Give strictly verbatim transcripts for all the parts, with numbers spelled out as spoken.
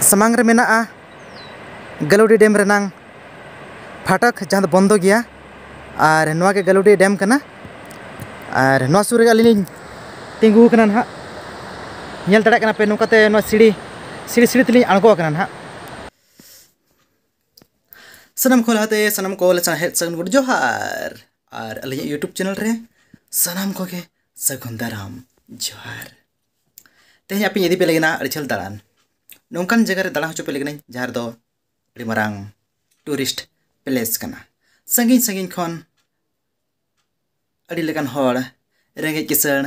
ᱥᱟᱢᱟᱝ ᱨᱮ ᱢᱮᱱᱟᱜᱼᱟ ᱜᱟᱹᱞᱩᱰᱤ ᱰᱮᱢ ᱨᱮᱱᱟᱝ ᱯᱷᱟᱴᱚᱠ, ᱡᱟᱦᱟᱸ ᱫᱚ ᱵᱚᱱᱫᱚ ᱜᱮᱭᱟ᱾ ᱟᱨ ᱱᱚᱣᱟ ᱜᱮ ᱜᱟᱹᱞᱩᱰᱤ ᱰᱮᱢ ᱠᱟᱱᱟ᱾ ᱟᱨ ᱱᱚᱣᱟ ᱥᱩᱨ ᱨᱮᱜᱮ ᱟᱹᱞᱤᱧ ᱞᱤᱧ ᱛᱤᱸᱜᱩ ᱟᱠᱟᱱᱟ ᱱᱟᱦᱟᱜ᱾ ᱧᱮᱞ ᱫᱟᱲᱮᱭᱟᱜ ᱠᱟᱱᱟ ᱯᱮ, ᱱᱚᱝᱠᱟᱛᱮ ᱱᱚᱣᱟ ᱥᱤᱲᱤ, ᱥᱤᱲᱤ ᱥᱤᱲᱤ ᱛᱮᱞᱤᱧ ᱟᱬᱜᱚ ᱟᱠᱟᱱᱟ ᱱᱟᱦᱟᱜ᱾ ᱥᱟᱱᱟᱢ ᱠᱚ ᱞᱟᱦᱟᱛᱮ ᱥᱟᱱᱟᱢ ᱠᱚ ᱞᱮ ᱥᱟᱱ ᱦᱮᱡ ᱥᱟᱹᱜᱩᱱ ᱜᱚᱰ ᱡᱚᱦᱟᱨ᱾ ᱟᱨ ᱟᱹᱞᱤᱧᱟᱜ YouTube ᱪᱮᱱᱮᱞ ᱨᱮ ᱥᱟᱱᱟᱢ ᱠᱚᱜᱮ ᱥᱟᱹᱜᱩᱱ ᱫᱟᱨᱟᱢ ᱡᱚᱦᱟᱨ᱾ ᱛᱮᱦᱮᱧ ᱟᱯᱮᱧ ᱤᱫᱤ ᱯᱮ ᱞᱟᱹᱜᱤᱫ ᱟᱹᱰᱤ ᱡᱷᱟᱹᱞ ᱫᱟᱬᱟᱱ, ᱱᱚᱝᱠᱟᱱ ᱡᱟᱭᱜᱟ ᱨᱮ ᱫᱟᱬᱟ ᱦᱚᱪᱚ ᱯᱮ ᱞᱟᱹᱜᱤᱫ ᱡᱟᱦᱟᱸ ᱨᱮᱫᱚ ᱟᱹᱰᱤ ᱢᱟᱨᱟᱝ ᱴᱩᱨᱤᱥᱴ ᱯᱞᱮᱥ ᱠᱟᱱᱟ᱾ ᱥᱟᱺᱜᱤᱧ ᱥᱟᱺᱜᱤᱧ ᱠᱷᱚᱱ ᱟᱹᱰᱤ ᱞᱮᱠᱟᱱ ᱦᱚᱲ, ᱨᱮᱸᱜᱮᱡ ᱠᱤᱥᱟᱹᱬ,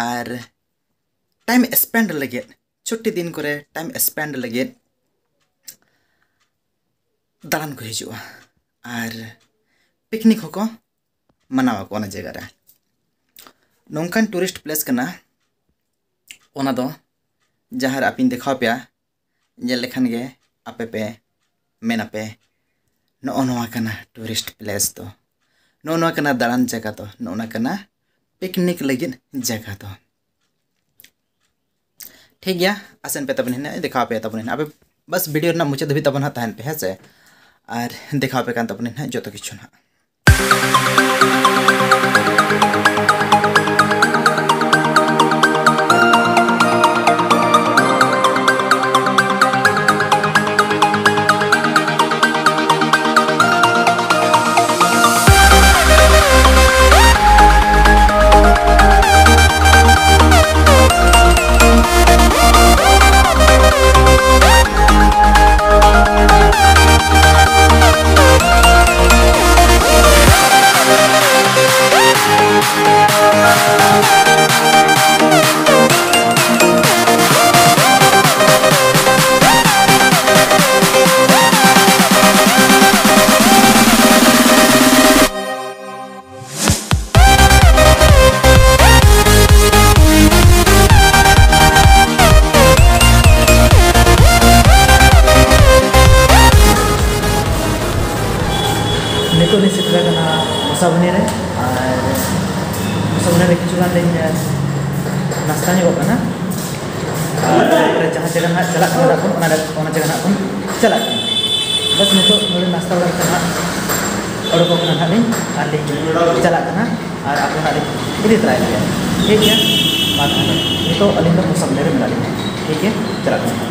ᱟᱨ ᱴᱟᱭᱤᱢ ᱥᱯᱮᱱᱰ ᱞᱟᱹᱜᱤᱫ, ᱪᱷᱩᱴᱤ ᱫᱤᱱ ᱠᱚᱨᱮ ᱴᱟᱭᱤᱢ ᱥᱯᱮᱱᱰ ᱞᱟᱹᱜᱤᱫ ᱫᱟᱬᱟᱱ ᱠᱚ ᱦᱤᱡᱩᱜᱼᱟ ᱟᱨ ᱯᱤᱠᱱᱤᱠ ᱦᱚᱸᱠᱚ ᱢᱟᱱᱟᱣ ᱟᱠᱚ ᱚᱱᱟ ᱡᱟᱭᱜᱟ ᱨᱮ᱾ ᱱᱚᱝᱠᱟᱱ ᱴᱩᱨᱤᱥᱴ ᱯᱞᱮᱥ ᱠᱟᱱᱟ ᱚᱱᱟ ᱫᱚ, ᱡᱟᱦᱟᱸ ᱨᱮ ᱟᱯᱮᱧ ᱫᱮᱠᱷᱟᱣ ᱯᱮᱭᱟ, ᱧᱮᱞ ᱞᱮᱠᱷᱟᱱ ᱜᱮ ᱟᱯᱮ ᱯᱮ ᱢᱮᱱ ᱟᱯᱮ, "ᱱᱚᱜᱼᱚ ᱱᱚᱣᱟ ᱠᱟᱱᱟ ᱴᱩᱨᱤᱥᱴ ᱯᱞᱮᱥ ᱫᱚ, ᱱᱚᱜᱼᱚ ᱱᱚᱣᱟ ᱠᱟᱱᱟ ᱫᱟᱬᱟᱱ ᱡᱟᱭᱜᱟ ᱫᱚ, ᱱᱚᱜᱼᱚ ᱱᱚᱣᱟ ᱠᱟᱱᱟ ᱯᱤᱠᱱᱤᱠ ᱞᱟᱹᱜᱤᱫ ᱡᱟᱭᱜᱟ ᱫᱚ᱾" ᱴᱷᱤᱠ ᱜᱮᱭᱟ, ᱟᱥᱮᱱ ᱯᱮ ᱛᱟᱵᱚᱱ ᱦᱮᱱᱟᱜ, ᱫᱮᱠᱷᱟᱣ ᱯᱮ ᱛᱟᱵᱚᱱ ᱦᱮᱱᱟᱜ᱾ ᱟᱯᱮ ᱵᱟᱥ ᱵᱷᱤᱰᱤᱭᱳ ᱨᱮᱱᱟᱜ ᱢᱩᱪᱟᱹᱫ ᱫᱷᱟᱹᱵᱤᱡ ᱛᱟᱵᱚᱱ ᱦᱟᱸᱜ ᱛᱟᱦᱮᱱ ᱯᱮ, ᱦᱮᱸ ᱥᱮ? ᱟᱨ ᱫᱮᱠᱷᱟᱣ ᱯᱮ ᱠᱟᱱ ᱛᱟᱵᱚᱱ ᱦᱟᱸᱜ ᱡᱚᱛᱚ ᱠᱤᱪᱷᱩ ᱦᱟᱸᱜ᱾ ᱱᱤᱛᱚᱜ ᱞᱤᱧ ᱥᱮᱴᱮᱨ ᱟᱠᱟᱱᱟ ᱢᱚᱥᱟᱵᱚᱱᱤ ᱨᱮ, ᱟᱨ ᱢᱚᱥᱟᱵᱚᱱᱤ ᱨᱮ ᱠᱤᱪᱷᱩ ᱜᱟᱱ ᱞᱤᱧ ᱱᱟᱥᱛᱟ ᱧᱚᱜᱚᱜ ᱠᱟᱱᱟ᱾ ᱟᱨ ᱡᱟᱦᱟᱸ ᱡᱟᱭᱜᱟ ᱱᱟᱦᱟᱜ ᱪᱟᱞᱟᱜ ᱠᱟᱱᱟ ᱵᱚᱱ, ᱚᱱᱟ ᱨᱮ, ᱚᱱᱟ ᱡᱟᱭᱜᱟ ᱱᱟᱦᱟᱜ ᱵᱚᱱ ᱪᱟᱞᱟᱜ ᱠᱟᱱᱟ᱾ ᱵᱟᱥ ᱱᱤᱛᱚᱜ ᱱᱚᱰᱮ ᱱᱟᱥᱛᱟ ᱵᱟᱲᱟ ᱠᱟᱛᱮ ᱱᱟᱦᱟᱜ ᱚᱰᱚᱠᱚᱜ ᱠᱟᱱᱟ ᱱᱟᱦᱟᱜ ᱞᱤᱧ, ᱟᱨ ᱞᱤᱧ ᱪᱟᱞᱟᱜ ᱠᱟᱱᱟ, ᱟᱨ ᱟᱯᱮ ᱱᱟᱦᱟᱜ ᱞᱤᱧ ᱤᱫᱤ ᱛᱚᱨᱟᱭᱮᱫ ᱯᱮᱭᱟ᱾ ᱴᱷᱤᱠ ᱜᱮᱭᱟ? ᱢᱟ ᱛᱟᱦᱚᱞᱮ ᱱᱤᱛᱚᱜ ᱟᱹᱞᱤᱧ ᱫᱚ ᱯᱚᱥᱟᱢ ᱨᱮ ᱢᱮᱱᱟᱜ ᱞᱤᱧᱟ᱾ ᱴᱷᱤᱠ ᱜᱮᱭᱟ? ᱪᱟᱞᱟᱜ ᱠᱟᱱᱟ᱾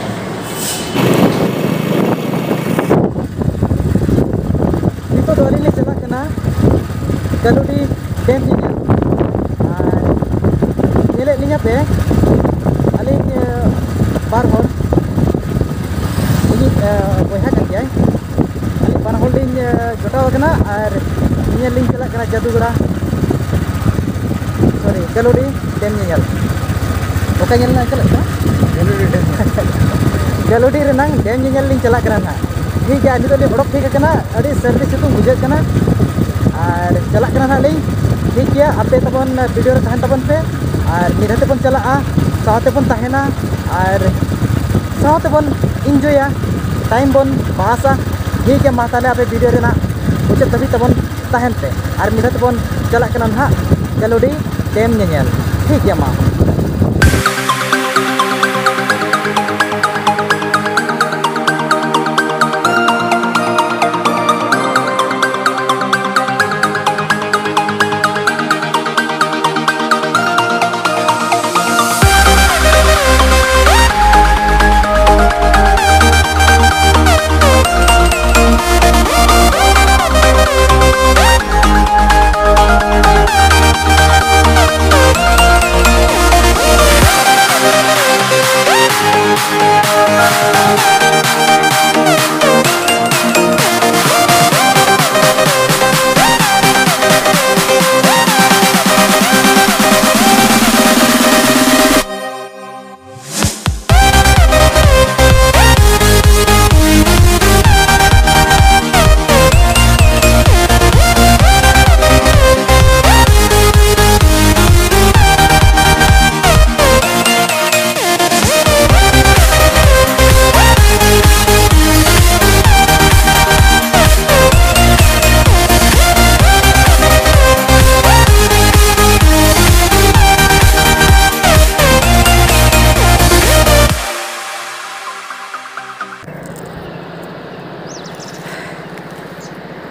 ᱱᱤᱛᱚᱜ ᱫᱚ ᱟᱹᱞᱤᱧ ᱞᱤᱧ ᱪᱟᱞᱟᱜ ᱠᱟᱱᱟ ᱜᱟᱹᱞᱩᱰᱤ ᱰᱮᱢ ᱧᱮᱧᱮᱞ᱾ ᱟᱨ ᱧᱮᱞᱮᱫ ᱞᱤᱧᱟ ᱯᱮ, ᱟᱹᱞᱤᱧ, ᱮ, ᱵᱟᱨ ᱦᱚᱲ, ᱤᱧᱤᱡ, ᱮ, ᱵᱚᱭᱦᱟ ᱠᱟᱱ ᱜᱮᱭᱟᱭ᱾ ᱟᱹᱞᱤᱧ ᱵᱟᱨ ᱦᱚᱲ ᱞᱤᱧ, ᱮ, ᱡᱚᱴᱟᱣ ᱟᱠᱟᱱᱟ ᱟᱨ ᱧᱮᱧᱮᱞ ᱞᱤᱧ ᱪᱟᱞᱟᱜ ᱠᱟᱱᱟ ᱡᱟᱹᱫᱩᱜᱚᱲᱟ᱾ ᱥᱚᱨᱤ, ᱜᱟᱹᱞᱩᱰᱤ ᱰᱮᱢ ᱧᱮᱧᱮᱞ᱾ ᱚᱠᱟ ᱧᱮᱞ ᱞᱤᱧ ᱪᱟᱞᱟᱜ ᱠᱟᱱᱟ? ᱜᱟᱹᱞᱩᱰᱤ ᱰᱮᱢ᱾ ᱜᱟᱹᱞᱩᱰᱤ ᱨᱮᱱᱟᱝ ᱰᱮᱢ ᱧᱮᱧᱮᱞ ᱞᱤᱧ ᱪᱟᱞᱟᱜ ᱠᱟᱱᱟ ᱱᱟᱦᱟᱜ᱾ ᱴᱷᱤᱠ ᱜᱮᱭᱟ, ᱱᱤᱛᱚᱜ ᱞᱤᱧ ᱚᱰᱚᱠ ᱴᱷᱤᱠ ᱟᱠᱟᱱᱟ, ᱟᱹᱰᱤ ᱥᱟᱹᱨᱫᱤ ᱥᱤᱛᱩᱝ ᱵᱩᱡᱷᱟᱹᱜ ᱠᱟᱱᱟ᱾ ᱟᱨ ᱪᱟᱞᱟᱜ ᱠᱟᱱᱟ ᱱᱟᱦᱟᱜ ᱞᱤᱧ᱾ ᱴᱷᱤᱠ ᱜᱮᱭᱟ, ᱟᱯᱮ ᱛᱟᱵᱚᱱ ᱵᱷᱤᱰᱤᱭᱳ ᱨᱮ ᱛᱟᱦᱮᱱ ᱛᱟᱵᱚᱱ ᱯᱮ, ᱟᱨ ᱢᱤᱫ ᱫᱷᱟᱣ ᱛᱮᱵᱚᱱ ᱪᱟᱞᱟᱜᱼᱟ, ᱥᱟᱶ ᱛᱮᱵᱚᱱ ᱛᱟᱦᱮᱱᱟ, ᱟᱨ ᱥᱟᱶ ᱛᱮᱵᱚᱱ ᱤᱱᱡᱚᱭᱟ, ᱴᱟᱭᱤᱢ ᱵᱚᱱ ᱯᱟᱥᱟ᱾ ᱴᱷᱤᱠ ᱜᱮᱭᱟ, ᱢᱟ ᱛᱟᱦᱚᱞᱮ ᱟᱯᱮ ᱵᱷᱤᱰᱤᱭᱳ ᱨᱮᱱᱟᱜ ᱢᱩᱪᱟᱹᱫ ᱫᱷᱟᱹᱵᱤᱡ ᱛᱟᱵᱚᱱ ᱛᱟᱦᱮᱱ ᱯᱮ᱾ ᱟᱨ ᱢᱤᱫ ᱫᱷᱟᱣ ᱛᱮᱵᱚᱱ ᱪᱟᱞᱟᱜ ᱠᱟᱱᱟ ᱱᱟᱦᱟᱜ ᱜᱟᱹᱞᱩᱰᱤ ᱰᱮᱢ ᱧᱮᱧᱮᱞ᱾ ᱴᱷᱤᱠ ᱜᱮᱭᱟ, ᱢᱟ᱾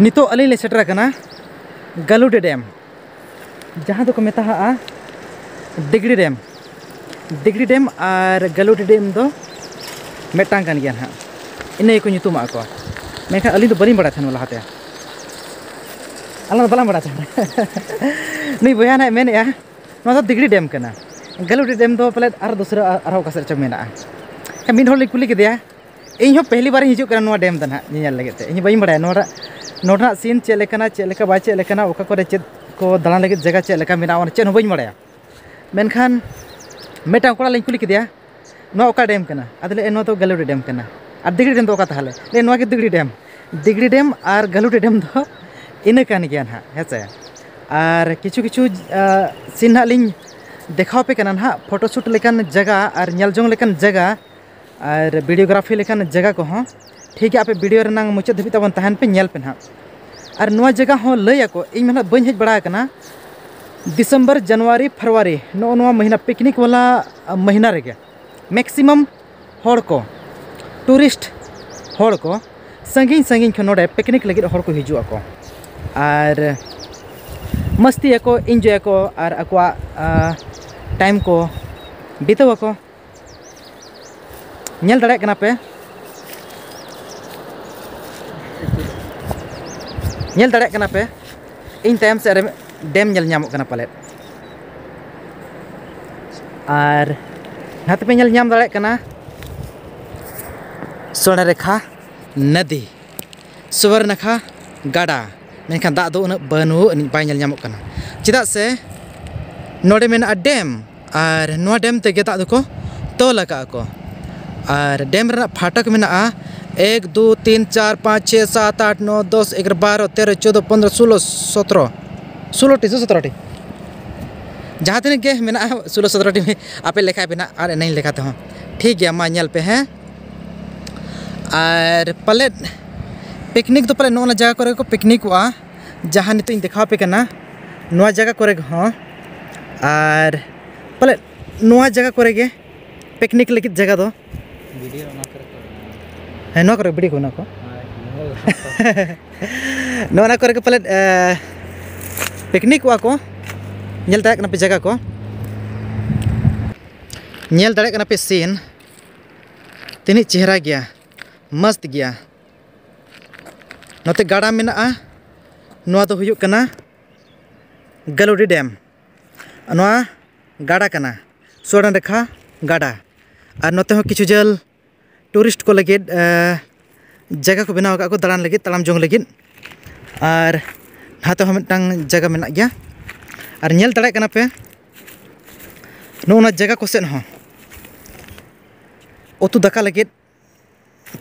ᱱᱤᱛᱚᱜ ᱟᱹᱞᱤᱧ ᱞᱮ ᱥᱮᱴᱮᱨ ᱟᱠᱟᱱᱟ ᱜᱟᱹᱞᱩᱰᱤ ᱰᱮᱢ, ᱡᱟᱦᱟᱸ ᱫᱚᱠᱚ ᱢᱮᱛᱟᱜᱼᱟ ᱫᱤᱜᱽᱲᱤ ᱰᱮᱢ᱾ ᱫᱤᱜᱽᱲᱤ ᱰᱮᱢ ᱟᱨ ᱜᱟᱹᱞᱩᱰᱤ ᱰᱮᱢ ᱫᱚ ᱢᱤᱫᱴᱟᱝ ᱠᱟᱱ ᱜᱮᱭᱟ ᱱᱟᱦᱟᱜ, ᱤᱱᱟᱹ ᱜᱮᱠᱚ ᱧᱩᱛᱩᱢᱟᱜ ᱠᱚ᱾ ᱢᱮᱱᱠᱷᱟᱱ ᱟᱹᱞᱤᱧ ᱫᱚ ᱵᱟᱹᱞᱤᱧ ᱵᱟᱲᱟᱭ ᱛᱟᱦᱮᱱ ᱞᱟᱦᱟᱛᱮ, ᱟᱞᱟᱝ ᱫᱚ ᱵᱟᱞᱟᱝ ᱵᱟᱲᱟᱭ ᱛᱟᱦᱮᱱ᱾ ᱱᱩᱭ ᱵᱚᱭᱦᱟ ᱱᱟᱦᱟᱜ ᱢᱮᱱᱮᱫᱼᱟ, ᱱᱚᱣᱟ ᱫᱚ ᱫᱤᱜᱽᱲᱤ ᱰᱮᱢ ᱠᱟᱱᱟ, ᱜᱟᱹᱞᱩᱰᱤ ᱰᱮᱢ ᱫᱚ ᱯᱟᱞᱮᱫ ᱟᱨ ᱫᱩᱥᱨᱟ ᱟᱨᱦᱚᱸ ᱚᱠᱟ ᱥᱮᱫ ᱨᱮᱪᱚ ᱢᱮᱱᱟᱜᱼᱟ᱾ ᱢᱤᱫ ᱦᱚᱲ ᱞᱤᱧ ᱠᱩᱞᱤ ᱠᱮᱫᱮᱭᱟ, ᱤᱧ ᱦᱚᱸ ᱯᱮᱦᱞᱤ ᱵᱟᱨᱤᱧ ᱦᱤᱡᱩᱜ ᱠᱟᱱᱟ ᱱᱚᱣᱟ ᱰᱮᱢ ᱫᱚ ᱱᱟᱦᱟᱜ ᱧᱮᱧᱮᱞ ᱞᱟᱹᱜᱤᱫ ᱛᱮ᱾ ᱤᱧ ᱦᱚᱸ ᱵᱟᱹᱧ ᱵᱟᱲᱟᱭᱟ ᱱᱚᱣᱟ ᱨᱮ-, ᱱᱚᱰᱮᱱᱟᱜ ᱥᱤᱱ ᱪᱮᱫ ᱞᱮᱠᱟᱱᱟ, ᱪᱮᱫ ᱞᱮᱠᱟ ᱵᱟᱭ ᱪᱮᱫ ᱞᱮᱠᱟᱱᱟ, ᱚᱠᱟ ᱠᱚᱨᱮ ᱪᱮᱫ ᱠᱚ ᱫᱟᱬᱟᱱ ᱞᱟᱹᱜᱤᱫ ᱡᱟᱭᱜᱟ ᱪᱮᱫ ᱞᱮᱠᱟ ᱢᱮᱱᱟᱜᱼᱟ, ᱚᱱᱟ ᱪᱮᱫ ᱦᱚᱸ ᱵᱟᱹᱧ ᱵᱟᱲᱟᱭᱟ᱾ ᱢᱮᱱᱠᱷᱟᱱ ᱢᱤᱫᱴᱟᱝ ᱠᱚᱲᱟ ᱞᱤᱧ ᱠᱩᱞᱤ ᱠᱮᱫᱮᱭᱟ, "ᱱᱚᱣᱟ ᱚᱠᱟ ᱰᱮᱢ ᱠᱟᱱᱟ?" ᱟᱫᱚ ᱞᱟᱹᱭ, "ᱱᱚᱣᱟ ᱫᱚ ᱜᱟᱹᱞᱩᱰᱤ ᱰᱮᱢ ᱠᱟᱱᱟ᱾" "ᱟᱨ ᱫᱤᱜᱽᱲᱤ ᱰᱮᱢ ᱫᱚ ᱚᱠᱟ ᱛᱟᱦᱚᱞᱮ?" ᱞᱟᱹᱭ, "ᱱᱚᱣᱟ ᱜᱮ ᱫᱤᱜᱽᱲᱤ ᱰᱮᱢ᱾" ᱫᱤᱜᱽᱲᱤ ᱰᱮᱢ ᱟᱨ ᱜᱟᱹᱞᱩᱰᱤ ᱰᱮᱢ ᱫᱚ ᱤᱱᱟᱹ ᱠᱟᱱ ᱜᱮᱭᱟ ᱱᱟᱦᱟᱜ, ᱦᱮᱸ ᱥᱮ᱾ ᱟᱨ ᱠᱤᱪᱷᱩ ᱠᱤᱪᱷᱩ, ᱟ, ᱥᱤᱱ ᱱᱟᱦᱟᱜ ᱞᱤᱧ ᱫᱮᱠᱷᱟᱣ ᱟᱯᱮ ᱠᱟᱱᱟ ᱱᱟᱦᱟᱜ, ᱯᱷᱳᱴᱳ ᱥᱩᱴ ᱞᱮᱠᱟᱱ ᱡᱟᱭᱜᱟ ᱟᱨ ᱧᱮᱞ ᱡᱚᱝ ᱞᱮᱠᱟᱱ ᱡᱟᱭᱜᱟ ᱟᱨ ᱵᱷᱤᱰᱤᱭᱳᱜᱨᱟᱯᱷᱤ ᱞᱮᱠᱟᱱ ᱡᱟᱭᱜᱟ ᱠᱚᱦᱚᱸ᱾ ᱴᱷᱤᱠ ᱜᱮᱭᱟ, ᱟᱯᱮ ᱵᱷᱤᱰᱤᱭᱳ ᱨᱮᱱᱟᱝ ᱢᱩᱪᱟᱹᱫ ᱫᱷᱟᱹᱵᱤᱡ ᱛᱟᱵᱚᱱ ᱛᱟᱦᱮᱱ ᱯᱮ, ᱧᱮᱞ ᱯᱮ ᱱᱟᱦᱟᱜ᱾ ᱟᱨ ᱱᱚᱣᱟ ᱡᱟᱭᱜᱟ ᱦᱚᱸ ᱞᱟᱹᱭ ᱟᱠᱚ, ᱤᱧ ᱢᱟ ᱱᱟᱦᱟᱜ ᱵᱟᱹᱧ ᱦᱮᱡ ᱵᱟᱲᱟ ᱟᱠᱟᱱᱟ, ᱰᱤᱥᱮᱢᱵᱚᱨ, ᱡᱟᱱᱩᱣᱟᱨᱤ, ᱯᱷᱮᱵᱽᱨᱩᱣᱟᱨᱤ, ᱱᱚᱜᱼᱚ ᱱᱚᱣᱟ ᱢᱟᱹᱦᱱᱟᱹ, ᱯᱤᱠᱱᱤᱠ ᱵᱟᱞᱟ ᱢᱟᱹᱦᱱᱟᱹ ᱨᱮᱜᱮ ᱢᱮᱠᱥᱤᱢᱟᱢ ᱦᱚᱲ ᱠᱚ, ᱴᱩᱨᱤᱥᱴ ᱦᱚᱲ ᱠᱚ, ᱥᱟᱺᱜᱤᱧ ᱥᱟᱺᱜᱤᱧ ᱠᱷᱚᱱ ᱱᱚᱰᱮ ᱯᱤᱠᱱᱤᱠ ᱞᱟᱹᱜᱤᱫ ᱦᱚᱲ ᱠᱚ ᱦᱤᱡᱩᱜ ᱟᱠᱚ ᱟᱨ ᱢᱟᱹᱥᱛᱤᱭᱟᱠᱚ, ᱤᱱᱡᱚᱭᱟᱠᱚ ᱟᱨ ᱟᱠᱚᱣᱟᱜ, ᱟ, ᱴᱟᱭᱤᱢ ᱠᱚ ᱵᱤᱛᱟᱹᱣ ᱟᱠᱚ᱾ ᱧᱮᱞ ᱫᱟᱲᱮᱭᱟᱜ ᱠᱟᱱᱟ ᱯᱮ, ᱧᱮᱞ ᱫᱟᱲᱮᱭᱟᱜ ᱠᱟᱱᱟ ᱯᱮ, ᱤᱧ ᱛᱟᱭᱚᱢ ᱥᱮᱫ ᱨᱮ ᱰᱮᱢ ᱧᱮᱞ ᱧᱟᱢᱚᱜ ᱠᱟᱱᱟ ᱯᱟᱞᱮᱫ᱾ ᱟᱨ ᱱᱟᱛᱮ ᱯᱮ ᱧᱮᱞ ᱧᱟᱢ ᱫᱟᱲᱮᱭᱟᱜ ᱠᱟᱱᱟ ᱥᱚᱨᱱᱚᱨᱮᱠᱷᱟ ᱱᱚᱫᱤ, ᱥᱩᱵᱚᱨᱱᱚᱨᱮᱠᱷᱟ ᱜᱟᱰᱟ, ᱢᱮᱱᱠᱷᱟᱱ ᱫᱟᱜ ᱫᱚ ᱩᱱᱟᱹᱜ ᱵᱟᱹᱱᱩᱜ ᱟᱹᱱᱤᱡ, ᱵᱟᱭ ᱧᱮᱞ ᱧᱟᱢᱚᱜ ᱠᱟᱱᱟ᱾ ᱪᱮᱫᱟᱜ ᱥᱮ ᱱᱚᱰᱮ ᱢᱮᱱᱟᱜᱼᱟ ᱰᱮᱢ, ᱟᱨ ᱱᱚᱣᱟ ᱰᱮᱢ ᱛᱮᱜᱮ ᱫᱟᱜ ᱫᱚᱠᱚ ᱛᱚᱞ ᱟᱠᱟᱫᱼᱟ ᱠᱚ᱾ ᱟᱨ ᱰᱮᱢ ᱨᱮᱱᱟᱜ ᱯᱷᱟᱴᱚᱠ ᱢᱮᱱᱟᱜᱼᱟ ᱮᱠ, ᱫᱩ, ᱛᱤᱱ, ᱪᱟᱨ, ᱯᱟᱸᱪ, ᱪᱷᱮ, ᱥᱟᱛ, ᱟᱴ, ᱱᱚ, ᱫᱚᱥ, ᱮᱜᱟᱨᱚ, ᱵᱟᱨᱚ, ᱛᱮᱨᱚ, ᱪᱳᱫᱽᱫᱚ, ᱯᱚᱱᱫᱽᱨᱚ, ᱥᱳᱞᱳ, ᱥᱚᱛᱨᱚ, ᱥᱳᱞᱳ ᱴᱤ ᱥᱮ ᱥᱚᱛᱨᱚ ᱴᱤ, ᱡᱟᱦᱟᱸ ᱛᱤᱱᱟᱹᱜ ᱜᱮ ᱢᱮᱱᱟᱜᱼᱟ, ᱥᱳᱞᱳ ᱥᱚᱛᱨᱚ ᱴᱤ ᱟᱯᱮ ᱞᱮᱠᱷᱟᱭ ᱯᱮ ᱱᱟᱜ, ᱟᱨ ᱮᱱᱮᱡ ᱞᱮᱠᱟ ᱛᱮᱦᱚᱸ ᱴᱷᱤᱠ ᱜᱮᱭᱟ᱾ ᱢᱟ ᱧᱮᱞ ᱯᱮ ᱦᱮᱸ᱾ ᱟᱨ ᱯᱟᱞᱮᱫ ᱯᱤᱠᱱᱤᱠ ᱫᱚ ᱯᱟᱞᱮᱫ ᱱᱚᱜᱼᱚ ᱱᱟ ᱡᱟᱭᱜᱟ ᱠᱚᱨᱮ ᱠᱚ ᱯᱤᱠᱱᱤᱠᱚᱜᱼᱟ, ᱡᱟᱦᱟᱸ ᱱᱤᱛᱚᱜ ᱤᱧ ᱫᱮᱠᱷᱟᱣ ᱟᱯᱮ ᱠᱟᱱᱟ, ᱱᱚᱣᱟ ᱡᱟᱭᱜᱟ ᱠᱚᱨᱮ ᱦᱚᱸ᱾ ᱟᱨ ᱯᱟᱞᱮᱫ ᱱᱚᱣᱟ ᱡᱟᱭᱜᱟ ᱠᱚᱨᱮ ᱜᱮ ᱯᱤᱠᱱᱤᱠ ᱞᱟᱹᱜᱤᱫ ᱡᱟᱭᱜᱟ ᱫᱚ᱾ ᱵᱷᱤᱰᱤᱭᱳ ᱚᱱᱟ ᱠᱚᱨᱮ ᱠᱚ ᱮᱢᱟ᱾ ᱦᱮᱸ, ᱱᱚᱣᱟ ᱠᱚᱨᱮ ᱵᱷᱤᱰᱤᱭᱳ ᱠᱚ ᱢᱮᱱᱟᱜ ᱠᱚ᱾ ᱦᱳᱭ, ᱧᱮᱞ ᱫᱟᱢ ᱛᱚ᱾ ᱱᱚᱜᱼᱚ ᱱᱟ ᱠᱚᱨᱮ ᱜᱮ ᱯᱟᱞᱮᱫ ᱯᱤᱠᱱᱤᱠᱚᱜᱼᱟ ᱠᱚ᱾ ᱧᱮᱞ ᱫᱟᱲᱮᱭᱟᱜ ᱠᱟᱱᱟ ᱯᱮ ᱡᱟᱭᱜᱟ ᱠᱚ, ᱧᱮᱞ ᱫᱟᱲᱮᱭᱟᱜ ᱠᱟᱱᱟ ᱯᱮ ᱥᱤᱱ ᱛᱤᱱᱟᱹᱜ ᱪᱮᱦᱨᱟ ᱜᱮᱭᱟ, ᱢᱚᱥᱛ ᱜᱮᱭᱟ᱾ ᱱᱚᱛᱮ ᱜᱟᱰᱟ ᱢᱮᱱᱟᱜᱼᱟ, ᱱᱚᱣᱟ ᱫᱚ ᱦᱩᱭᱩᱜ ᱠᱟᱱᱟ ᱜᱟᱹᱞᱩᱰᱤ ᱰᱮᱢ᱾ ᱱᱚᱣᱟ ᱜᱟᱰᱟ ᱠᱟᱱᱟ, ᱥᱩᱣᱚᱨᱱᱚᱨᱮᱠᱷᱟ ᱜᱟᱰᱟ᱾ ᱟᱨ ᱱᱚᱛᱮ ᱦᱚᱸ ᱠᱤᱪᱷᱩ ᱡᱷᱟᱹᱞ ᱴᱩᱨᱤᱥᱴ ᱠᱚ ᱞᱟᱹᱜᱤᱫ ᱡᱟᱭᱜᱟ ᱠᱚ ᱵᱮᱱᱟᱣ ᱟᱠᱟᱫ ᱠᱚ ᱫᱟᱬᱟᱱ ᱞᱟᱹᱜᱤᱫ, ᱛᱟᱲᱟᱢ ᱡᱚᱝ ᱞᱟᱹᱜᱤᱫ᱾ ᱟᱨ ᱱᱟᱛᱮ ᱦᱚᱸ ᱢᱤᱫᱴᱟᱝ ᱡᱟᱭᱜᱟ ᱢᱮᱱᱟᱜ ᱜᱮᱭᱟ᱾ ᱟᱨ ᱧᱮᱞ ᱫᱟᱲᱮᱭᱟᱜ ᱠᱟᱱᱟ ᱯᱮ ᱱᱚᱜᱼᱚ ᱱᱚᱣᱟ ᱡᱟᱭᱜᱟ ᱠᱚ ᱥᱮᱫ ᱦᱚᱸ ᱩᱛᱩ ᱫᱟᱠᱟ ᱞᱟᱹᱜᱤᱫ,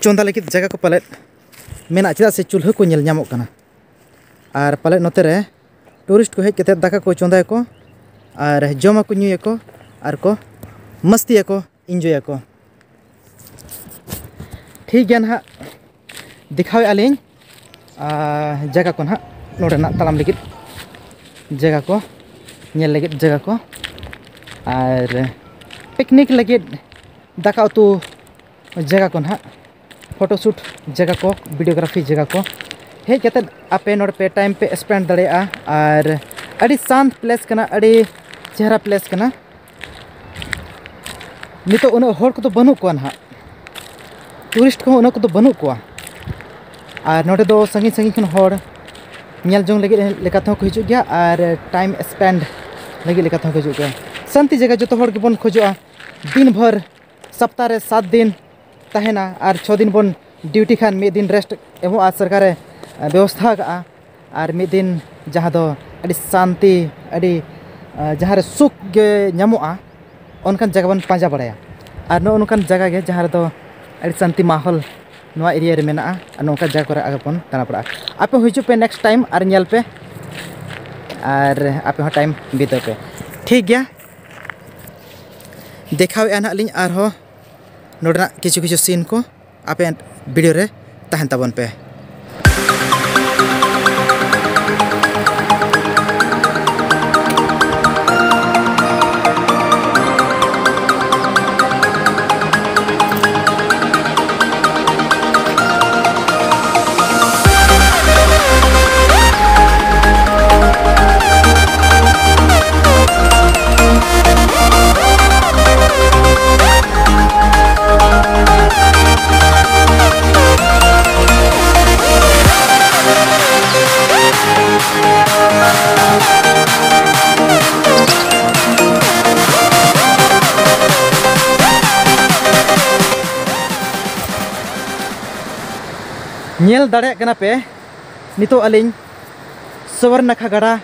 ᱪᱚᱸᱫᱟ ᱞᱟᱹᱜᱤᱫ ᱡᱟᱭᱜᱟ ᱠᱚ ᱯᱟᱞᱮᱫ ᱢᱮᱱᱟᱜᱼᱟ, ᱪᱮᱫᱟᱜ ᱥᱮ ᱪᱩᱞᱦᱟᱹ ᱠᱚ ᱧᱮᱞ ᱧᱟᱢᱚᱜ ᱠᱟᱱᱟ᱾ ᱟᱨ ᱯᱟᱞᱮᱫ ᱱᱚᱛᱮ ᱨᱮ ᱴᱩᱨᱤᱥᱴ ᱠᱚ ᱦᱮᱡ ᱠᱟᱛᱮᱫ ᱫᱟᱠᱟ ᱠᱚ ᱪᱚᱸᱫᱟᱭᱟᱠᱚ ᱟᱨ ᱡᱚᱢᱟᱠᱚ, ᱧᱩᱭᱟᱠᱚ ᱟᱨ ᱠᱚ ᱢᱟᱹᱥᱛᱤᱭᱟᱠᱚ, ᱤᱱᱡᱚᱭᱟᱠᱚ᱾ ᱴᱷᱤᱠ ᱜᱮᱭᱟ ᱱᱟᱦᱟᱜ, ᱫᱮᱠᱷᱟᱣᱮᱫᱼᱟ ᱞᱤᱧ ᱡᱟᱭᱜᱟ ᱠᱚ ᱱᱟᱦᱟᱜ, ᱱᱚᱰᱮᱱᱟᱜ ᱛᱟᱲᱟᱢ ᱞᱟᱹᱜᱤᱫ ᱡᱟᱭᱜᱟ ᱠᱚ, ᱧᱮᱞ ᱞᱟᱹᱜᱤᱫ ᱡᱟᱭᱜᱟ ᱠᱚ, ᱟᱨ ᱯᱤᱠᱱᱤᱠ ᱞᱟᱹᱜᱤᱫ ᱫᱟᱠᱟ ᱩᱛᱩ ᱡᱟᱭᱜᱟ ᱠᱚ ᱱᱟᱦᱟᱜ, ᱯᱷᱳᱴᱳ ᱥᱩᱴ ᱡᱟᱭᱜᱟ ᱠᱚ, ᱵᱷᱤᱰᱤᱭᱳᱜᱨᱟᱯᱷᱤ ᱡᱟᱭᱜᱟ ᱠᱚ ᱦᱮᱡ ᱠᱟᱛᱮᱫ ᱟᱯᱮ ᱱᱚᱰᱮ ᱯᱮ ᱴᱟᱭᱤᱢ ᱯᱮ ᱥᱯᱮᱱᱰ ᱫᱟᱲᱮᱭᱟᱜᱼᱟ᱾ ᱟᱨ ᱟᱹᱰᱤ ᱥᱟᱱᱛ ᱯᱞᱮᱥ ᱠᱟᱱᱟ, ᱟᱹᱰᱤ ᱪᱮᱦᱨᱟ ᱯᱞᱮᱥ ᱠᱟᱱᱟ᱾ ᱱᱤᱛᱚᱜ ᱩᱱᱟᱹᱜ ᱦᱚᱲ ᱠᱚᱫᱚ ᱵᱟᱹᱱᱩᱜ ᱠᱚᱣᱟ ᱱᱟᱦᱟᱜ, ᱴᱩᱨᱤᱥᱴ ᱠᱚᱦᱚᱸ ᱩᱱᱟᱹᱜ ᱠᱚᱫᱚ ᱵᱟᱹᱱᱩᱜ ᱠᱚᱣᱟ᱾ ᱟᱨ ᱱᱚᱰᱮ ᱫᱚ ᱥᱟᱺᱜᱤᱧ ᱥᱟᱺᱜᱤᱧ ᱠᱷᱚᱱ ᱦᱚᱲ ᱧᱮᱞ ᱡᱚᱝ ᱞᱟᱹᱜᱤᱫ ᱞᱮᱠᱟ ᱛᱮᱦᱚᱸ ᱠᱚ ᱦᱤᱡᱩᱜ ᱜᱮᱭᱟ ᱟᱨ ᱴᱟᱭᱤᱢ ᱥᱯᱮᱱᱰ ᱞᱟᱹᱜᱤᱫ ᱞᱮᱠᱟ ᱛᱮᱦᱚᱸ ᱠᱚ ᱦᱤᱡᱩᱜ ᱜᱮᱭᱟ᱾ ᱥᱟᱱᱛᱤ ᱡᱟᱭᱜᱟ ᱡᱚᱛᱚ ᱦᱚᱲ ᱜᱮᱵᱚᱱ ᱠᱷᱚᱡᱚᱜᱼᱟ, ᱫᱤᱱ ᱵᱷᱳᱨ ᱥᱚᱯᱛᱟᱦᱚ ᱨᱮ ᱥᱟᱛ ᱫᱤᱱ ᱛᱟᱦᱮᱱᱟ ᱟᱨ ᱪᱷᱚ ᱫᱤᱱ ᱵᱚᱱ ᱰᱤᱭᱩᱴᱤ ᱠᱷᱟᱱ ᱢᱤᱫ ᱫᱤᱱ ᱨᱮᱥᱴ ᱮᱢᱚᱜᱼᱟ ᱥᱚᱨᱠᱟᱨᱮ ᱵᱮᱵᱚᱥᱛᱷᱟ ᱟᱠᱟᱫᱼᱟ᱾ ᱟᱨ ᱢᱤᱫ ᱫᱤᱱ ᱡᱟᱦᱟᱸ ᱫᱚ ᱟᱹᱰᱤ ᱥᱟᱱᱛᱤ, ᱟᱹᱰᱤ, ᱟᱸ, ᱡᱟᱦᱟᱸ ᱨᱮ ᱥᱩᱠ ᱜᱮ ᱧᱟᱢᱚᱜᱼᱟ, ᱚᱱᱠᱟᱱ ᱡᱟᱭᱜᱟ ᱵᱚᱱ ᱯᱟᱸᱡᱟ ᱵᱟᱲᱟᱭᱟ᱾ ᱟᱨ ᱱᱚᱜᱼᱚ ᱱᱚᱝᱠᱟᱱ ᱡᱟᱭᱜᱟ ᱜᱮ ᱡᱟᱦᱟᱸ ᱨᱮᱫᱚ ᱟᱹᱰᱤ ᱥᱟᱱᱛᱤ ᱢᱟᱦᱚᱞ ᱱᱚᱣᱟ ᱮᱨᱤᱭᱟ ᱨᱮ ᱢᱮᱱᱟᱜᱼᱟ᱾ ᱟᱨ ᱱᱚᱝᱠᱟ ᱡᱟᱭᱜᱟ ᱠᱚᱨᱮ ᱟᱜᱮ ᱵᱚᱱ ᱫᱟᱬᱟ ᱵᱟᱲᱟᱜᱼᱟ᱾ ᱟᱯᱮ ᱦᱚᱸ ᱦᱤᱡᱩᱜ ᱯᱮ ᱱᱮᱠᱥᱴ ᱴᱟᱭᱤᱢ ᱟᱨ ᱧᱮᱞ ᱯᱮ, ᱟᱨ ᱟᱯᱮ ᱦᱚᱸ ᱴᱟᱭᱤᱢ ᱵᱤᱛᱟᱹᱣ ᱯᱮ᱾ ᱴᱷᱤᱠ ᱜᱮᱭᱟ, ᱫᱮᱠᱷᱟᱣᱮᱫᱼᱟ ᱱᱟᱦᱟᱜ ᱞᱤᱧ ᱟᱨᱦᱚᱸ ᱱᱚᱰᱮᱱᱟᱜ ᱠᱤᱪᱷᱩ ᱠᱤᱪᱷᱩ ᱥᱤᱱ ᱠᱚ᱾ ᱟᱯᱮ ᱵᱷᱤᱰᱤᱭᱳ ᱨᱮ ᱛᱟᱦᱮᱱ ᱛᱟᱵᱚᱱ ᱯᱮ᱾ ᱧᱮᱞ ᱫᱟᱲᱮᱭᱟᱜ ᱠᱟᱱᱟ ᱯᱮ, ᱱᱤᱛᱚᱜ ᱟᱹᱞᱤᱧ ᱥᱚᱵᱚᱨᱱᱟᱠᱷᱟ ᱜᱟᱰᱟ,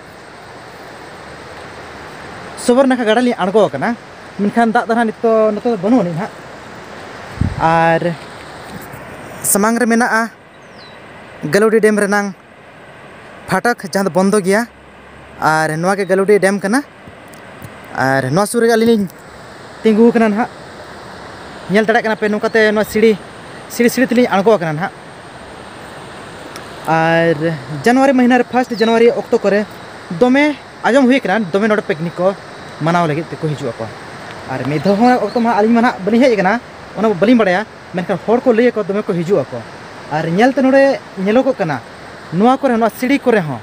ᱥᱚᱵᱚᱨᱱᱟᱠᱷᱟ ᱜᱟᱰᱟ ᱞᱤᱧ ᱟᱬᱜᱚ ᱟᱠᱟᱱᱟ, ᱢᱮᱱᱠᱷᱟᱱ ᱫᱟᱜ ᱫᱚ ᱱᱟᱦᱟᱜ ᱱᱤᱛᱚᱜ ᱱᱚᱛᱮ ᱫᱚ ᱵᱟᱹᱱᱩᱜ ᱟᱹᱱᱤᱡ ᱱᱟᱦᱟᱜ᱾ ᱟᱨ ᱥᱟᱢᱟᱝ ᱨᱮ ᱢᱮᱱᱟᱜᱼᱟ ᱜᱟᱹᱞᱩᱰᱤ ᱰᱮᱢ ᱨᱮᱱᱟᱝ ᱯᱷᱟᱴᱚᱠ, ᱡᱟᱦᱟᱸ ᱫᱚ ᱵᱚᱱᱫᱚ ᱜᱮᱭᱟ᱾ ᱟᱨ ᱱᱚᱣᱟ ᱜᱮ ᱜᱟᱹᱞᱩᱰᱤ ᱰᱮᱢ ᱠᱟᱱᱟ᱾ ᱟᱨ ᱱᱚᱣᱟ ᱥᱩᱨ ᱨᱮᱜᱮ ᱟᱹᱞᱤᱧ ᱞᱤᱧ ᱛᱤᱸᱜᱩ ᱟᱠᱟᱱᱟ ᱱᱟᱦᱟᱜ᱾ ᱧᱮᱞ ᱫᱟᱲᱮᱭᱟᱜ ᱠᱟᱱᱟ ᱯᱮ, ᱱᱚᱝᱠᱟᱛᱮ ᱱᱚᱣᱟ ᱥᱤᱲᱤ, ᱥᱤᱲᱤ ᱥᱤᱲᱤ ᱛᱮᱞᱤᱧ ᱟᱬᱜᱚ ᱟᱠᱟᱱᱟ ᱱᱟᱦᱟᱜ᱾ ᱟᱨ ᱡᱟᱱᱩᱣᱟᱨᱤ ᱢᱟᱹᱦᱱᱟᱹ ᱨᱮ, ᱯᱷᱟᱥᱴ ᱡᱟᱱᱩᱣᱟᱨᱤ ᱚᱠᱛᱚ ᱠᱚᱨᱮ ᱫᱚᱢᱮ ᱟᱸᱡᱚᱢ ᱦᱩᱭ ᱠᱟᱱᱟ, ᱫᱚᱢᱮ ᱱᱚᱰᱮ ᱯᱤᱠᱱᱤᱠ ᱠᱚ ᱢᱟᱱᱟᱣ ᱞᱟᱹᱜᱤᱫ ᱛᱮᱠᱚ ᱦᱤᱡᱩᱜ ᱟᱠᱚ᱾ ᱟᱨ ᱢᱤᱫ ᱫᱷᱟᱣ ᱦᱚᱸ ᱚᱠᱛᱚ ᱢᱟ ᱟᱹᱞᱤᱧ ᱢᱟ ᱱᱟᱦᱟᱜ ᱵᱟᱹᱞᱤᱧ ᱦᱮᱡ ᱟᱠᱟᱱᱟ, ᱚᱱᱟ ᱢᱟ ᱵᱟᱹᱞᱤᱧ ᱵᱟᱲᱟᱭᱟ, ᱢᱮᱱᱠᱷᱟᱱ ᱦᱚᱲ ᱠᱚ ᱞᱟᱹᱭ ᱟᱠᱚ ᱫᱚᱢᱮ ᱠᱚ ᱦᱤᱡᱩᱜ ᱟᱠᱚ᱾ ᱟᱨ ᱧᱮᱞ ᱛᱮ ᱱᱚᱰᱮ ᱧᱮᱞᱚᱜᱚᱜ ᱠᱟᱱᱟ, ᱱᱚᱣᱟ ᱠᱚᱨᱮ, ᱱᱚᱣᱟ ᱥᱤᱲᱤ ᱠᱚᱨᱮ ᱦᱚᱸ,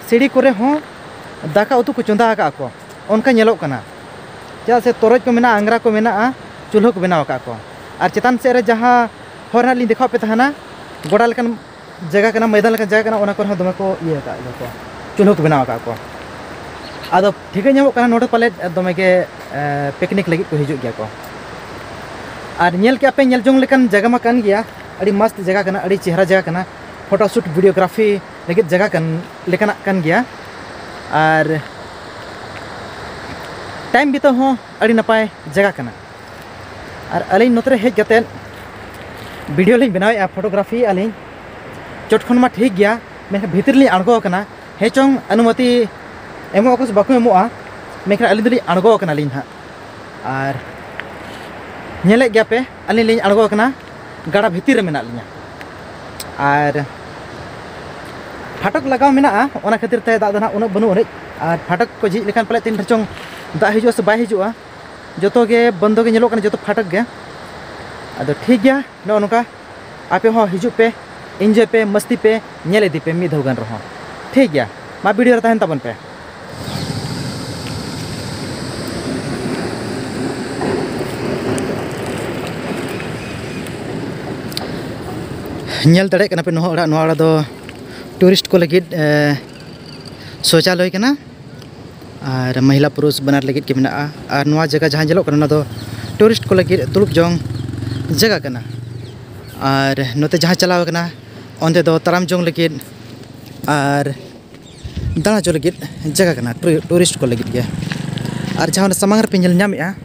ᱥᱤᱲᱤ ᱠᱚᱨᱮ ᱦᱚᱸ ᱫᱟᱠᱟ ᱩᱛᱩ ᱠᱚ ᱪᱚᱸᱫᱟ ᱟᱠᱟᱫ ᱠᱚ, ᱚᱱᱠᱟ ᱧᱮᱞᱚᱜ ᱠᱟᱱᱟ᱾ ᱪᱮᱫᱟᱜ ᱥᱮ ᱛᱚᱨᱚᱡ ᱠᱚ ᱢᱮᱱᱟᱜᱼᱟ, ᱟᱝᱜᱽᱨᱟ ᱠᱚ ᱢᱮᱱᱟᱜᱼᱟ, ᱪᱩᱞᱦᱟᱹ ᱠᱚ ᱵᱮᱱᱟᱣ ᱟᱠᱟᱫ ᱠᱚ᱾ ᱟᱨ ᱪᱮᱛᱟᱱ ᱥᱮᱫ ᱨᱮ ᱡᱟᱦᱟᱸ ᱦᱚᱨ ᱱᱟᱦᱟᱜ ᱞᱤᱧ ᱫᱮᱠᱷᱟᱣ ᱯᱮ ᱛᱟᱦᱮᱱᱟ, ᱜᱚᱰᱟ ᱞᱮᱠᱟᱱ ᱡᱟᱭᱜᱟ ᱠᱟᱱᱟ, ᱢᱚᱭᱫᱟᱱ ᱞᱮᱠᱟᱱ ᱡᱟᱭᱜᱟ ᱠᱟᱱᱟ, ᱚᱱᱟ ᱠᱚᱨᱮ ᱦᱚᱸ ᱫᱚᱢᱮ ᱠᱚ ᱤᱭᱟᱹ ᱟᱠᱟᱫ ᱜᱮᱭᱟ ᱠᱚ, ᱪᱩᱞᱦᱟᱹ ᱠᱚ ᱵᱮᱱᱟᱣ ᱟᱠᱟᱫ ᱠᱚ᱾ ᱟᱫᱚ ᱴᱷᱤᱠᱟᱹ ᱧᱟᱢᱚᱜ ᱠᱟᱱᱟ, ᱱᱚᱰᱮ ᱯᱟᱞᱮᱫ ᱫᱚᱢᱮ ᱜᱮ, ᱮ, ᱯᱤᱠᱱᱤᱠ ᱞᱟᱹᱜᱤᱫ ᱠᱚ ᱦᱤᱡᱩᱜ ᱜᱮᱭᱟ ᱠᱚ᱾ ᱟᱨ ᱧᱮᱞ ᱠᱮᱜᱼᱟ ᱯᱮ, ᱧᱮᱞ ᱡᱚᱝ ᱞᱮᱠᱟᱱ ᱡᱟᱭᱜᱟ ᱢᱟ ᱠᱟᱱ ᱜᱮᱭᱟ, ᱟᱹᱰᱤ ᱢᱚᱡᱽ ᱡᱟᱭᱜᱟ ᱠᱟᱱᱟ, ᱟᱹᱰᱤ ᱪᱮᱦᱨᱟ ᱡᱟᱭᱜᱟ ᱠᱟᱱᱟ, ᱯᱷᱳᱴᱳ ᱥᱩᱴ, ᱵᱷᱤᱰᱤᱭᱳᱜᱨᱟᱯᱷᱤ ᱞᱟᱹᱜᱤᱫ ᱡᱟᱭᱜᱟ ᱠᱟᱱ, ᱞᱮᱠᱟᱱᱟᱜ ᱠᱟᱱ ᱜᱮᱭᱟ᱾ ᱟᱨ ᱴᱟᱭᱤᱢ ᱵᱤᱛᱟᱹᱣ ᱦᱚᱸ ᱟᱹᱰᱤ ᱱᱟᱯᱟᱭ ᱡᱟᱭᱜᱟ ᱠᱟᱱᱟ᱾ ᱟᱨ ᱟᱹᱞᱤᱧ ᱱᱚᱛᱮ ᱨᱮ ᱦᱮᱡ ᱠᱟᱛᱮᱫ ᱵᱷᱤᱰᱤᱭᱳ ᱞᱤᱧ ᱵᱮᱱᱟᱣᱮᱫᱼᱟ, ᱯᱷᱳᱴᱳᱜᱨᱟᱯᱷᱤᱭᱮᱫᱼᱟ ᱞᱤᱧ᱾ ᱪᱚᱴ ᱠᱷᱚᱱ ᱢᱟ ᱴᱷᱤᱠ ᱜᱮᱭᱟ, ᱢᱮᱱᱠᱷᱟᱱ ᱵᱷᱤᱛᱤᱨ ᱞᱤᱧ ᱟᱬᱜᱚ ᱟᱠᱟᱱᱟ᱾ ᱦᱮᱸ ᱪᱚᱝ ᱚᱱᱩᱢᱚᱛᱤ ᱮᱢᱚᱜ ᱟᱠᱚ ᱥᱮ ᱵᱟᱠᱚ ᱮᱢᱚᱜᱼᱟ, ᱢᱮᱱᱠᱷᱟᱱ ᱟᱹᱞᱤᱧ ᱫᱚᱞᱤᱧ ᱟᱬᱜᱚ ᱟᱠᱟᱱᱟᱞᱤᱧ ᱱᱟᱦᱟᱜ᱾ ᱟᱨ ᱧᱮᱞᱮᱫ ᱜᱮᱭᱟ ᱯᱮ, ᱟᱹᱞᱤᱧ ᱞᱤᱧ ᱟᱬᱜᱚ ᱟᱠᱟᱱᱟ, ᱜᱟᱰᱟ ᱵᱷᱤᱛᱤᱨ ᱨᱮ ᱢᱮᱱᱟᱜ ᱞᱤᱧᱟ᱾ ᱟᱨ ᱯᱷᱟᱴᱚᱠ ᱞᱟᱜᱟᱣ ᱢᱮᱱᱟᱜᱼᱟ, ᱚᱱᱟ ᱠᱷᱟᱹᱛᱤᱨ ᱛᱮ ᱫᱟᱜ ᱫᱚ ᱱᱟᱦᱟᱜ ᱩᱱᱟᱹᱜ ᱵᱟᱹᱱᱩᱜ ᱟᱹᱱᱤᱡ᱾ ᱟᱨ ᱯᱷᱟᱴᱚᱠ ᱠᱚ ᱡᱷᱤᱡ ᱞᱮᱠᱷᱟᱱ ᱯᱟᱞᱮ ᱛᱤᱱ ᱨᱮᱪᱚᱝ ᱫᱟᱜ ᱦᱤᱡᱩᱜᱼᱟ ᱥᱮ ᱵᱟᱭ ᱦᱤᱡᱩᱜᱼᱟ, ᱡᱚᱛᱚ ᱜᱮ ᱵᱚᱱᱫᱚ ᱜᱮ ᱧᱮᱞᱚᱜ ᱠᱟᱱᱟ, ᱡᱚᱛᱚ ᱯᱷᱟᱴᱚᱠ ᱜᱮ᱾ ᱟᱫᱚ ᱴᱷᱤᱠ ᱜᱮᱭᱟ, ᱱᱚᱜᱼᱚ ᱱᱚᱝᱠᱟ ᱟᱯᱮ ᱦᱚᱸ ᱦᱤᱡᱩᱜ ᱯᱮ, ᱤᱱᱡᱚᱭ ᱯᱮ, ᱢᱟᱥᱛᱤ ᱯᱮ, ᱧᱮᱞ ᱤᱫᱤ ᱯᱮ ᱢᱤᱫ ᱫᱷᱟᱣ ᱜᱟᱱ ᱨᱮᱦᱚᱸ᱾ ᱴᱷᱤᱠ ᱜᱮᱭᱟ, ᱢᱟ ᱵᱷᱤᱰᱤᱭᱳ ᱨᱮ ᱛᱟᱦᱮᱱ ᱛᱟᱵᱚᱱ ᱯᱮ᱾ ᱧᱮᱞ ᱫᱟᱲᱮᱭᱟᱜ ᱠᱟᱱᱟ ᱯᱮ, ᱱᱚᱣᱟ ᱚᱲᱟᱜ, ᱱᱚᱣᱟ ᱚᱲᱟᱜ ᱫᱚ ᱴᱩᱨᱤᱥᱴ ᱠᱚ ᱞᱟᱹᱜᱤᱫ, ᱮ, ᱥᱳᱪᱟᱞᱚᱭ ᱠᱟᱱᱟ᱾ ᱟᱨ ᱢᱚᱦᱤᱞᱟ ᱯᱩᱨᱩᱥ ᱵᱟᱱᱟᱨ ᱞᱟᱹᱜᱤᱫ ᱜᱮ ᱢᱮᱱᱟᱜᱼᱟ᱾ ᱟᱨ ᱱᱚᱣᱟ ᱡᱟᱭᱜᱟ ᱡᱟᱦᱟᱸ ᱧᱮᱞᱚᱜ ᱠᱟᱱᱟ, ᱚᱱᱟ ᱫᱚ ᱴᱩᱨᱤᱥᱴ ᱠᱚ ᱞᱟᱹᱜᱤᱫ ᱫᱩᱲᱩᱵ ᱡᱚᱝ ᱡᱟᱭᱜᱟ ᱠᱟᱱᱟ᱾ ᱟᱨ ᱱᱚᱛᱮ ᱡᱟᱦᱟᱸ ᱪᱟᱞᱟᱣ ᱠᱟᱱᱟ, ᱚᱸᱰᱮ ᱫᱚ ᱛᱟᱲᱟᱢ ᱡᱚᱝ ᱞᱟᱹᱜᱤᱫ ᱟᱨ ᱫᱟᱬᱟ ᱡᱚᱝ ᱞᱟᱹᱜᱤᱫ ᱡᱟᱭᱜᱟ ᱠᱟᱱᱟ, ᱴᱩ-, ᱴᱩᱨᱤᱥᱴ ᱠᱚ ᱞᱟᱹᱜᱤᱫ ᱜᱮ᱾ ᱟᱨ ᱡᱟᱦᱟᱸ ᱚᱱᱟ ᱥᱟᱢᱟᱝ ᱨᱮᱯᱮ ᱧᱮᱞ ᱧᱟᱢᱮᱫᱼᱟ,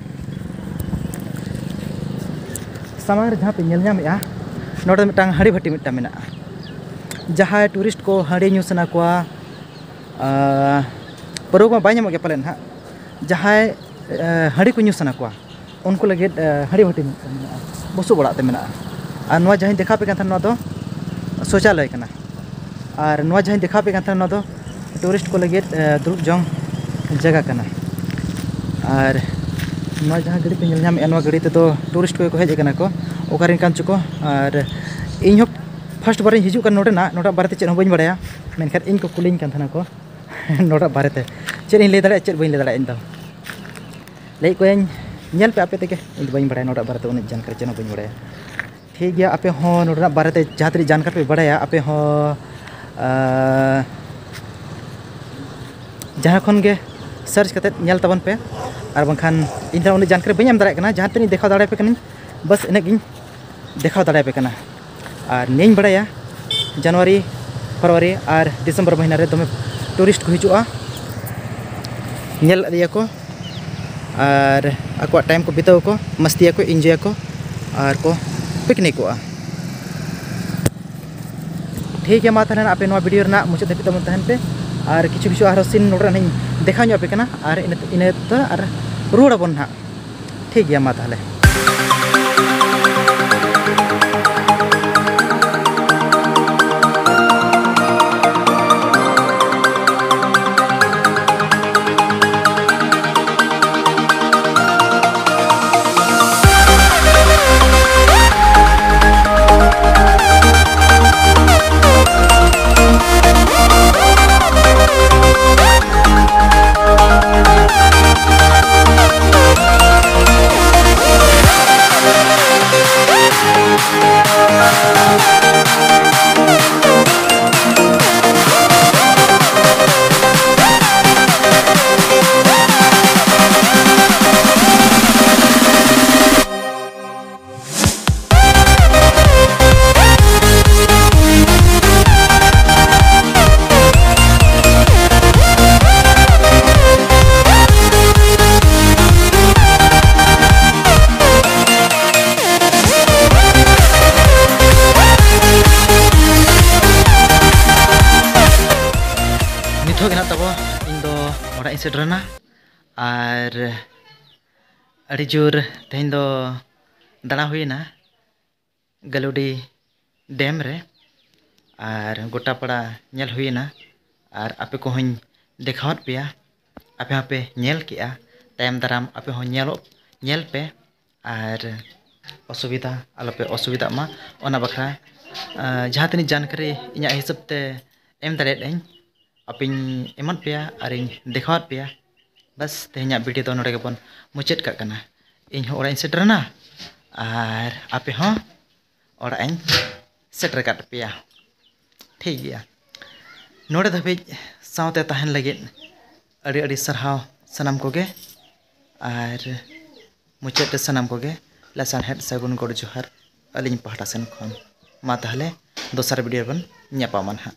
ᱥᱟᱢᱟᱝ ᱨᱮ ᱡᱟᱦᱟᱸ ᱯᱮ ᱧᱮᱞ ᱧᱟᱢᱮᱫᱼᱟ, ᱱᱚᱰᱮ ᱢᱤᱫᱴᱟᱝ ᱦᱟᱺᱰᱤ ᱵᱷᱟᱹᱴᱤ ᱢᱤᱫᱴᱟᱝ ᱢᱮᱱᱟᱜᱼᱟ᱾ ᱡᱟᱦᱟᱸᱭ ᱴᱩᱨᱤᱥᱴ ᱠᱚ ᱦᱟᱺᱰᱤ ᱧᱩ ᱥᱟᱱᱟ ᱠᱚᱣᱟ, ᱟᱨ ᱯᱟᱹᱣᱨᱟᱹ ᱠᱚᱢᱟ ᱵᱟᱭ ᱧᱟᱢᱚᱜ ᱜᱮᱭᱟ ᱯᱟᱞᱮᱱ ᱦᱟᱸᱜ, ᱡᱟᱦᱟᱸᱭ, ᱮ, ᱦᱟᱺᱰᱤ ᱠᱚ ᱧᱩ ᱥᱟᱱᱟ ᱠᱚᱣᱟ, ᱩᱱᱠᱩ ᱞᱟᱹᱜᱤᱫ, ᱮ, ᱦᱟᱺᱰᱤ ᱵᱷᱟᱹᱴᱤ ᱢᱤᱫᱴᱟᱝ ᱢᱮᱱᱟᱜᱼᱟ, ᱵᱩᱥᱩᱵ ᱚᱲᱟᱜ ᱛᱮ ᱢᱮᱱᱟᱜᱼᱟ᱾ ᱟᱨ ᱱᱚᱣᱟ ᱡᱟᱦᱟᱸᱧ ᱫᱮᱠᱷᱟᱣ ᱟᱯᱮ ᱠᱟᱱ ᱛᱟᱦᱮᱱᱟ, ᱱᱚᱣᱟ ᱫᱚ ᱥᱳᱪᱟᱞᱚᱭ ᱠᱟᱱᱟ᱾ ᱟᱨ ᱱᱚᱣᱟ ᱡᱟᱦᱟᱸᱧ ᱫᱮᱠᱷᱟᱣ ᱟᱯᱮ ᱠᱟᱱ ᱛᱟᱦᱮᱱᱟ, ᱱᱚᱣᱟ ᱫᱚ ᱴᱩᱨᱤᱥᱴ ᱠᱚ ᱞᱟᱹᱜᱤᱫ, ᱮ, ᱫᱩᱲᱩᱵ ᱡᱚᱝ ᱡᱟᱭᱜᱟ ᱠᱟᱱᱟ᱾ ᱟᱨ ᱱᱚᱣᱟ ᱡᱟᱦᱟᱸ ᱜᱟᱹᱰᱤ ᱯᱮ ᱧᱮᱞ ᱧᱟᱢᱮᱫᱼᱟ, ᱱᱚᱣᱟ ᱜᱟᱹᱰᱤ ᱛᱮᱫᱚ ᱴᱩᱨᱤᱥᱴ ᱠᱚᱜᱮ ᱠᱚ ᱦᱮᱡ ᱟᱠᱟᱱᱟ ᱠᱚ, ᱚᱠᱟᱨᱮᱱ ᱠᱟᱱ ᱪᱚᱠᱚ᱾ ᱟᱨ ᱤᱧ ᱦᱚᱸ ᱯᱷᱟᱥᱴ ᱵᱟᱨᱤᱧ ᱦᱤᱡᱩᱜ ᱠᱟᱱᱟ ᱱᱚᱰᱮᱱᱟᱜ, ᱱᱚᱰᱮᱱᱟᱜ ᱵᱟᱨᱮᱛᱮ ᱪᱮᱫ ᱦᱚᱸ ᱵᱟᱹᱧ ᱵᱟᱲᱟᱭᱟ, ᱢᱮᱱᱠᱷᱟᱱ ᱤᱧ ᱠᱚ ᱠᱩᱞᱤᱧ ᱠᱟᱱ ᱛᱟᱦᱮᱱᱟ ᱠᱚ ᱱᱚᱰᱮᱱᱟᱜ ᱵᱟᱨᱮᱛᱮ᱾ ᱪᱮᱫ ᱤᱧ ᱞᱟᱹᱭ ᱫᱟᱲᱮᱭᱟᱜᱼᱟ, ᱪᱮᱫ ᱵᱟᱹᱧ ᱞᱟᱹᱭ ᱫᱟᱲᱮᱭᱟᱜᱼᱟ ᱤᱧ ᱫᱚ᱾ ᱞᱟᱹᱭᱮᱫ ᱠᱚᱣᱟᱧ, ᱧᱮᱞ ᱯᱮ ᱟᱯᱮ ᱛᱮᱜᱮ, ᱤᱧ ᱫᱚ ᱵᱟᱹᱧ ᱵᱟᱲᱟᱭᱟ ᱱᱚᱰᱮᱱᱟᱜ ᱵᱟᱨᱮᱛᱮ ᱩᱱᱟᱹᱜ ᱡᱟᱱᱠᱟᱨᱤ ᱪᱮᱫ ᱦᱚᱸ ᱵᱟᱹᱧ ᱵᱟᱲᱟᱭᱟ᱾ ᱴᱷᱤᱠ ᱜᱮᱭᱟ, ᱟᱯᱮ ᱦᱚᱸ ᱱᱚᱰᱮᱱᱟᱜ ᱵᱟᱨᱮᱛᱮ ᱡᱟᱦᱟᱸ ᱛᱤᱱᱟᱹᱜ ᱡᱟᱱᱠᱟᱨᱤ ᱯᱮ ᱵᱟᱲᱟᱭᱟ, ᱟᱯᱮ ᱦᱚᱸ, ᱟᱸ, ᱡᱟᱦᱟᱸ ᱠᱷᱚᱱ ᱜᱮ ᱥᱟᱨᱪ ᱠᱟᱛᱮᱫ ᱧᱮᱞ ᱛᱟᱵᱚᱱ ᱯᱮ᱾ ᱟᱨ ᱵᱟᱝᱠᱷᱟᱱ ᱤᱧ ᱫᱚ ᱩᱱᱟᱹᱜ ᱡᱟᱱᱠᱟᱨᱤ ᱵᱟᱹᱧ ᱮᱢ ᱫᱟᱲᱮᱭᱟᱜ ᱠᱟᱱᱟ, ᱡᱟᱦᱟᱸ ᱛᱤᱱᱟᱹᱜ ᱤᱧ ᱫᱮᱠᱷᱟᱣ ᱫᱟᱲᱮᱭᱟᱯᱮ ᱠᱟᱹᱱᱟᱹᱧ, ᱵᱟᱥ ᱤᱱᱟᱹᱜ ᱜᱤᱧ ᱫᱮᱠᱷᱟᱣ ᱫᱟᱲᱮᱭᱟᱯᱮ ᱠᱟᱱᱟ᱾ ᱟᱨ ᱱᱤᱭᱟᱹᱧ ᱵᱟᱲᱟᱭᱟ, ᱡᱟᱱᱩᱣᱟᱨᱤ, ᱯᱷᱮᱵᱽᱨᱩᱣᱟᱨᱤ ᱟᱨ ᱰᱤᱥᱮᱢᱵᱚᱨ ᱢᱟᱹᱦᱱᱟᱹ ᱨᱮ ᱫᱚᱢᱮ ᱴᱩᱨᱤᱥᱴ ᱠᱚ ᱦᱤᱡᱩᱜᱼᱟ, ᱧᱮᱞ ᱤᱫᱤᱭᱟᱠᱚ ᱟᱨ ᱟᱠᱚᱣᱟᱜ ᱴᱟᱭᱤᱢ ᱠᱚ ᱵᱤᱛᱟᱹᱣ ᱟᱠᱚ, ᱢᱟᱥᱛᱤᱭᱟᱠᱚ, ᱤᱱᱡᱚᱭᱟᱠᱚ ᱟᱨ ᱠᱚ ᱯᱤᱠᱱᱤᱠᱚᱜᱼᱟ᱾ ᱴᱷᱤᱠ ᱜᱮᱭᱟ, ᱢᱟ ᱛᱟᱦᱚᱞᱮ ᱟᱯᱮ ᱱᱚᱣᱟ ᱵᱷᱤᱰᱤᱭᱳ ᱨᱮᱱᱟᱜ ᱢᱩᱪᱟᱹᱫ ᱫᱷᱟᱹᱵᱤᱡ ᱛᱟᱵᱚᱱ ᱛᱟᱦᱮᱱ ᱯᱮ, ᱟᱨ ᱠᱤᱪᱷᱩ ᱠᱤᱪᱷᱩ ᱟᱨᱦᱚᱸ ᱥᱤᱱ ᱱᱚᱰᱮ ᱱᱟᱜ ᱤᱧ ᱫᱮᱠᱷᱟᱣ ᱧᱚᱜ ᱟᱯᱮ ᱠᱟᱱᱟ, ᱟᱨ ᱤᱱᱟᱹ, ᱤᱱᱟᱹ ᱛᱮ ᱟᱨ ᱨᱩᱣᱟᱹᱲ ᱟᱵᱚᱱ ᱱᱟᱦᱟᱜ᱾ ᱴᱷᱤᱠ ᱜᱮᱭᱟ, ᱢᱟ ᱛᱟᱦᱚᱞᱮ᱾ ᱥᱮᱴᱮᱨᱮᱱᱟ᱾ ᱟᱨ ᱟᱹᱰᱤ ᱡᱳᱨ ᱛᱮᱦᱮᱧ ᱫᱚ ᱫᱟᱬᱟ ᱦᱩᱭᱮᱱᱟ ᱜᱟᱹᱞᱩᱰᱤ ᱰᱮᱢ ᱨᱮ, ᱟᱨ ᱜᱚᱴᱟ ᱯᱟᱲᱟ ᱧᱮᱞ ᱦᱩᱭᱮᱱᱟ, ᱟᱨ ᱟᱯᱮ ᱠᱚᱦᱚᱸᱧ ᱫᱮᱠᱷᱟᱣᱟᱫ ᱯᱮᱭᱟ, ᱟᱯᱮ ᱦᱚᱸᱯᱮ ᱧᱮᱞ ᱠᱮᱜᱼᱟ᱾ ᱛᱟᱭᱚᱢ ᱫᱟᱨᱟᱢ ᱟᱯᱮ ᱦᱚᱸ ᱧᱮᱞᱚᱜ, ᱧᱮᱞ ᱯᱮ, ᱟᱨ ᱚᱥᱩᱵᱤᱫᱷᱟ ᱟᱞᱚᱯᱮ ᱚᱥᱩᱵᱤᱫᱷᱟᱜ ᱢᱟ᱾ ᱚᱱᱟ ᱵᱟᱠᱷᱨᱟ, ᱟᱸ, ᱡᱟᱦᱟᱸ ᱛᱤᱱᱟᱹᱜ ᱡᱟᱱᱠᱟᱨᱤ ᱤᱧᱟᱹᱜ ᱦᱤᱥᱟᱹᱵ ᱛᱮ ᱮᱢ ᱫᱟᱲᱮᱭᱟᱫ ᱟᱹᱧ, ᱟᱯᱮᱧ ᱮᱢᱟᱫ ᱯᱮᱭᱟ ᱟᱨᱤᱧ ᱫᱮᱠᱷᱟᱣᱟᱫ ᱯᱮᱭᱟ᱾ ᱵᱟᱥ, ᱛᱮᱦᱮᱧᱟᱜ ᱵᱷᱤᱰᱤᱭᱳ ᱫᱚ ᱱᱚᱰᱮ ᱜᱮᱵᱚᱱ ᱢᱩᱪᱟᱹᱫ ᱠᱟᱜ ᱠᱟᱱᱟ᱾ ᱤᱧ ᱦᱚᱸ ᱚᱲᱟᱜ ᱤᱧ ᱥᱮᱴᱮᱨᱮᱱᱟ, ᱟᱨ ᱟᱯᱮ ᱦᱚᱸ ᱚᱲᱟᱜ ᱤᱧ ᱥᱮᱴᱮᱨ ᱠᱟᱫ ᱯᱮᱭᱟ᱾ ᱴᱷᱤᱠ ᱜᱮᱭᱟ, ᱱᱚᱰᱮ ᱫᱷᱟᱹᱵᱤᱡ ᱥᱟᱶᱛᱮ ᱛᱟᱦᱮᱱ ᱞᱟᱹᱜᱤᱫ ᱟᱹᱰᱤ ᱟᱹᱰᱤ ᱥᱟᱨᱦᱟᱣ ᱥᱟᱱᱟᱢ ᱠᱚᱜᱮ, ᱟᱨ ᱢᱩᱪᱟᱹᱫ ᱨᱮ ᱥᱟᱱᱟᱢ ᱠᱚᱜᱮ ᱞᱟᱥᱟᱲᱦᱮᱫ ᱥᱟᱹᱜᱩᱱ ᱜᱚᱰ ᱡᱚᱦᱟᱨ ᱟᱹᱞᱤᱧ ᱯᱟᱦᱴᱟ ᱥᱮᱱ ᱠᱷᱚᱱ᱾ ᱢᱟ ᱛᱟᱦᱚᱞᱮ ᱫᱚᱥᱟᱨ ᱵᱷᱤᱰᱤᱭᱳ ᱨᱮᱵᱚᱱ ᱧᱟᱯᱟᱢᱟ ᱱᱟᱦᱟᱜ᱾